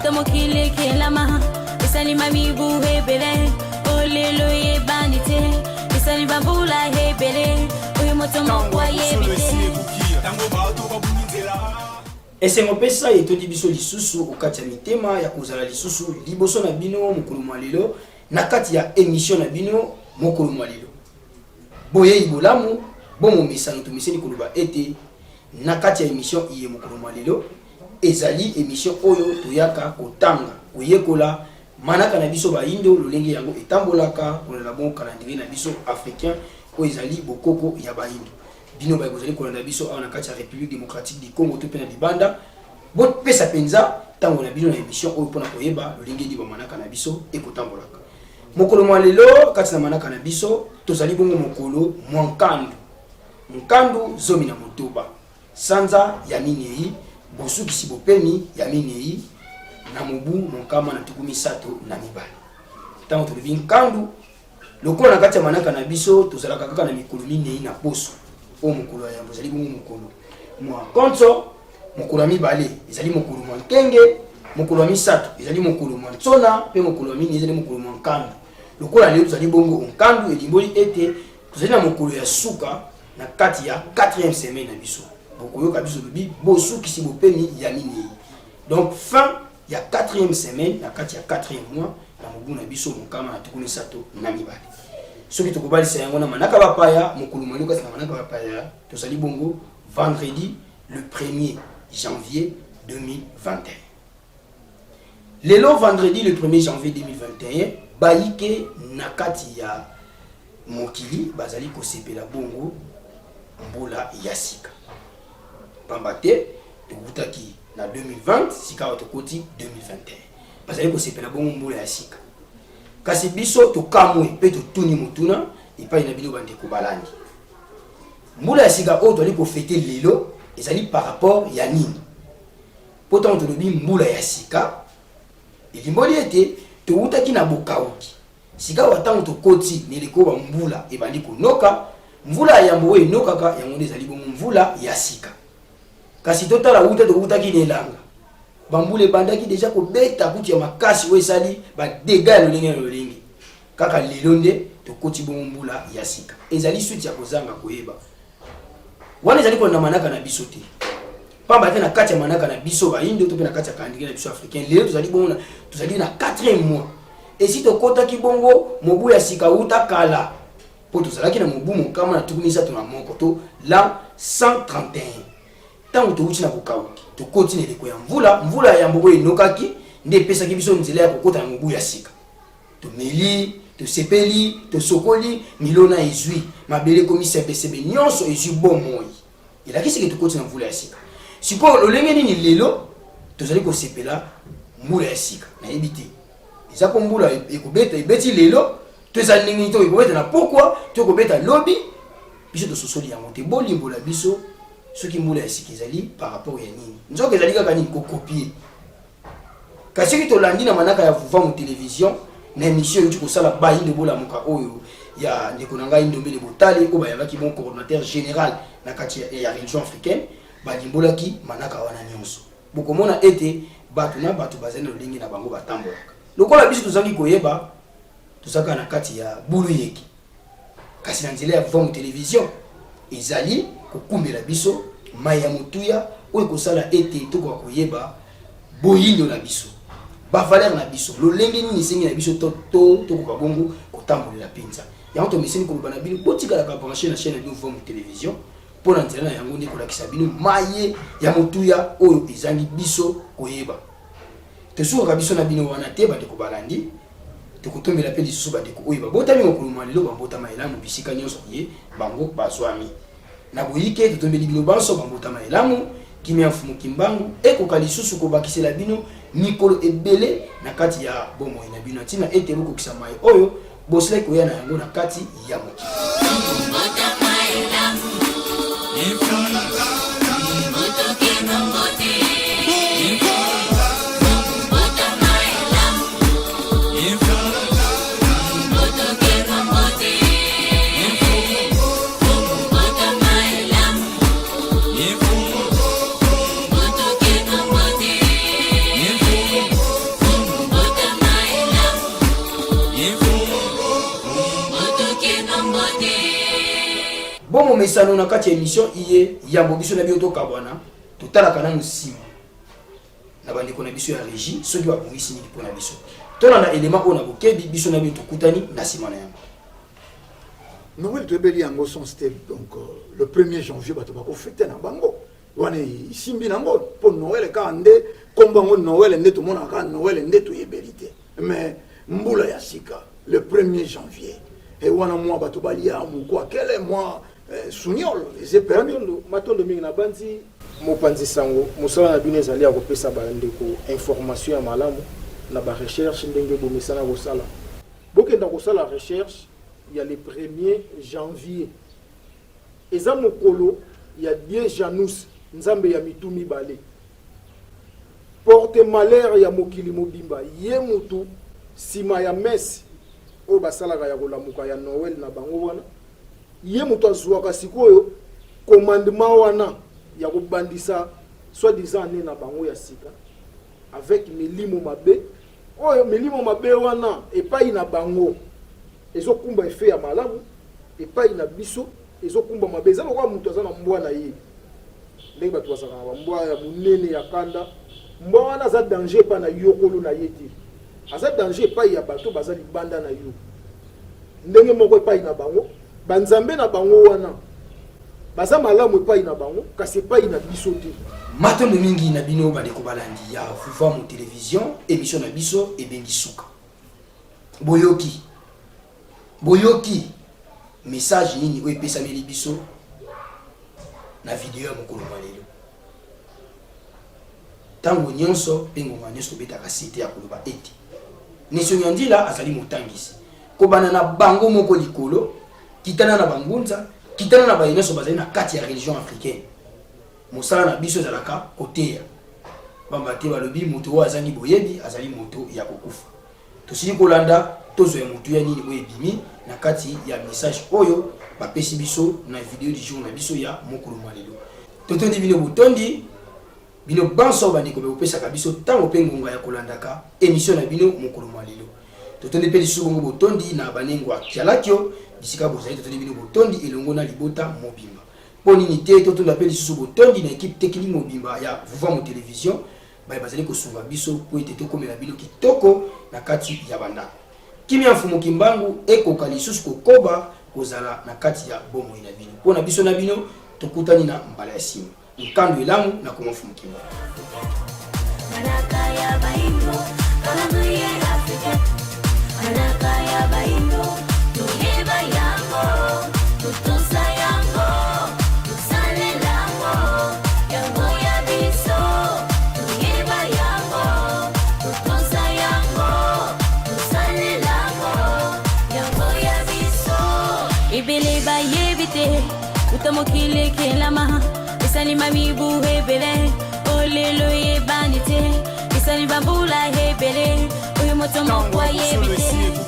Uta mokili ekelama, esalima mibu ebele, oyo lelo eyebani te, esali bambula ebele, oyo moto moko ayebi te. Esengo mpe sai etondi biso lisusu okati ya mitema ya kozala lisusu liboso na bino mokolo mwa lelo na kati ya emission na bino mokolo mwa lelo. Boyei bolamu bo momesano tomeseni koloba ete na kati ya emission iye mokolo mwa lelo ezali emission oyo toyaka kotanga, koyekola manaka na biso bayindo lolenge yango etambolaka kolanda bongo calendrier na biso africain oyo ezali bokoko ya bayindo. Bino baye bozali kolanda biso awa na kati ya Republique democratique du Congo to mpe na libanda, bopesa mpenza ntango na bino na emission oyo mpo na koyeba lolenge nini bamanaka na biso ekotambolaka. Mokolo mwa lelo kati na manaka na biso tozali bongo mokolo mwa nkandu, nkandu 16 sanza ya minei, bosukisi bopemi ya minei na mobu 1032. Ntango tolobi nkandu, lokola na kati ya manaka na biso tozalaka kaka na mikolo minei na poso, oyo mokolo ya yambo ezali bongo mokolo mwa konso, mokolo ya mibale ezali mokolo mwa nkenge, mokolo ya misato ezali mokolo mwa nsona, mpe mokolo ya minei ezali mokolo mwa nkandu. Lokola lelo tozali bongo nkandu, elimboli ete tozali na mokolo ya suka na kati ya 4e semaine na biso. Bokoyoka biso lobi bosukisi bopemi ya minei, donc fin ya 4e semaine na kati ya 4e mois na mobu na biso 1032. Soki tokobalisa yango na manaka bapaya, mokolo mwa lelo kasi na manaka bapaya tozali bongo vendredi le 1er janvier 2021. Lelo vendredi le 1er janvier 2021, bayike na kati ya mokili bazali kosepela bongo mbula ya sika, pamba te towutaki na 2020, sikawa tokoti 2021, bazali kosepela bongo mbula ya sika. Kasi biso tokamwe mpe totuni motuna epai na bino bandeko balandi, mbula ya sika oyo tozali kofete lelo ezali par rapport ya nini? Mpo ntango tolobi mbula ya sika, elimboli ete towutaki na bokauki, sikawa ntango tokoti na eleko ba mbula ebandi konoka, mvula ya yambo oyo enokaka yango nde ezali bongo mvula ya sika. Kasi totala wuta towutaki na elanga, bambula ebandaki deja kobeta kutu ya makasi oyo esali ba degats ya lolenge na lolenge. Kaka lelo nde tokoti bongo mbula ya sika. Ezali suite ya kozanga koyeba. Wana ezali kolanda manaka na biso te. Pamba te na kati ya manaka na biso bayindo to pe na kati ya calendrier na biso africain, lelo tozali bongo na, tozali na 4e mois. Esi tokotaki bongo mobu ya sika wuta kala, po tozalaki na mobu 1031 to l'an 131. Tango towuti na bokauki, tokoti na eleko ya mvula. Mvula ya yambo oyo enokaki nde epesaki biso nzela ya kokota na mobu ya sika. Tomeli, tosepeli, tosokoli, milona ezwi, mabele ekomi sebesebe, nyonso ezwi bomoi. Elakisi ke tokoti na mvula ya sika. Sikoyo lolenge nini lelo tozali kosepela mbula ya sika? Nayebi te. Eza mpo mbula ekobeta, ebeti lelo, to eza ndenge nini, to ekobeta na pokwa, to ekobeta lobi, biso tososoli yango te. Bolimbola biso soki mbula ya sika ezali par rapport ya nini? Nzoka ezali kaka nini? Kokopie. Kasi soki tolandi na manaka ya Vuvamu Television na emission euti kosala Bayindo Bolamuka oyo ya ndeko na ngai Ndombele Botale oyo bayambaki bon coordonnateur general na kati ya religion africaine, balimbolaki manaka wana nyonso. Bokomona ete bato na bato bazali na lolenge na bango batambolaka. Lokola biso tozangi koyeba, tozalaka na kati ya bulu yeke. Kasi na nzela ya Vuvamu Television ezali kokumbela biso mai ya motuya oyo ekosala ete tokoka koyeba boyindo na biso, ba valeur na biso, lolenge nini esengi na biso tokoka bongo kotambolela mpenza yango. Tomeseni koloba na bino, botikalaka branche na chaîne na bino Vuvamu Television, mpo na nzela na yango nde kolakisa bino maye ya motuya oyo ezangi biso koyeba. Tosukaka biso na bino wana te, bandeko balandi. Tokotombela mpe lisusu bandeko oyo babotami mokolo mwa lelo bambotama elamu bisika nyonso ye bango bazwami. Na boyike totombeli bino banso bambotama elamu, kimia Mfumu Kimbangu ekoka lisusu kobakisela bino mikolo ebele na kati ya bomoi na bino na ntina ete bokokisa maye oyo bosilaki koya na yango na kati ya mokili. Mbotama elamu. Bo momesano na kati ya emission iye, yambo biso na biyo tokabwana, totalaka nanu nsima na bandeko na biso ya regie soki babongisi nini mpo na biso. Tolanda elema oyo na bokebi, biso na biyo tokutani na nsima na yango. Noël toyebeli yango son style. Donc le 1er janvier, bato bakofete na bango wana, esimbi nango mpo Noël kaka nde nkombo yango Noël, nde tomonaka kaka Noël, nde toyebeli te. Mais mbula ya sika, le 1er janvier, e wana mwa bato balia moko akele mwa suniol eza permis. Matondo, matondo mingi. Na bandi mopanzi sango, mosala na bino ezali ya kopesa bandeko information ya malamu na barecherche. Ndenge bomesana kosala, bokenda kosala recherche ya le 1er janvier. Eza mokolo ya dieu Janus, nzambe ya mitu mibale, porte malheur ya mokili mobimba. Ye mutu nsima ya messe oyo basalaka ya kolamuka ya Noël na bango wana, ye moto azwaka sikoyo commandement wana ya kobandisa soi-disant année na bango ya sika avec milimo mabe. Oyo milimo mabe wana, epai na bango ezokumba effet ya malamu, epai na biso ezokumba mabe. Eza lokola moto aza na mbwa na ye, ndenge bato bazalaka na bambwa ya monene ya kanda. Mbwa wana aza danger epai na yokolo na ye te, aza danger epai ya bato baza libanda na yo. Ndenge moko epai na bango, banzambe na bango wana baza malamu epai na bango, kasi epai na biso te. Matondo mingi na bino bandeko balandi ya Vuvamu Télévision. Émission na biso ebengi suka. Boyoki, boyoki message nini oyo epesameli biso na video ya mokolo mwa lelo. Ntango nyonso mpe ngonga nyonso tobetaka sete ya koloba ete Nesio Nyandila azali motangisi, kobanda na bango moko likolo, kitana na bangunza, kitana na baye nyonso bazali na kati ya religion africaine. Mosala na biso ezalaka koteya, pamba te balobi moto oyo azangi boyebi azali moto ya kokufa. Tosili kolanda, tozwa ya motuya nini oyo ebimi na kati ya message oyo bapesi biso na video du jour na biso ya mokolo mwa lelo. Totondi bino botondi bino banso bandeko bekopesaka biso ntango mpe ngonga ya kolandaka émission na bino mokolo mwa lelo. Totondi mpe lisusu bongo botondi na banengo ya Kialakio bisika bozali. Totondi bino botondi elongo na libota mobimba. Mpo nini te totonda mpe lisusu botondi na équipe technique mobimba ya Vuvamu Télévision, baye bazali kosunga biso mpo ete tokomela bino kitoko na kati ya bandako. Kimia Mfumu Kimbangu ekoka lisusu kokoba kozala na kati ya bomoi na bino. Mpo na biso na bino, tokutani na mbala ya nsima. Nkando elamu na koma Mfumu Kimbangu. Manaka ya baindo, calendrier africain. Manaka ya baindo, toyeba yango, totosa yango, tosalela yango, yango ya biso. Toyeba yango, totosa yango, tosalela yango, yango ya biso. Ebele bayebi te uta mokili ekelama, esalima mibu ebele, olelo eyebani te, esali bambula ebele, oyo moto moko ayebi te.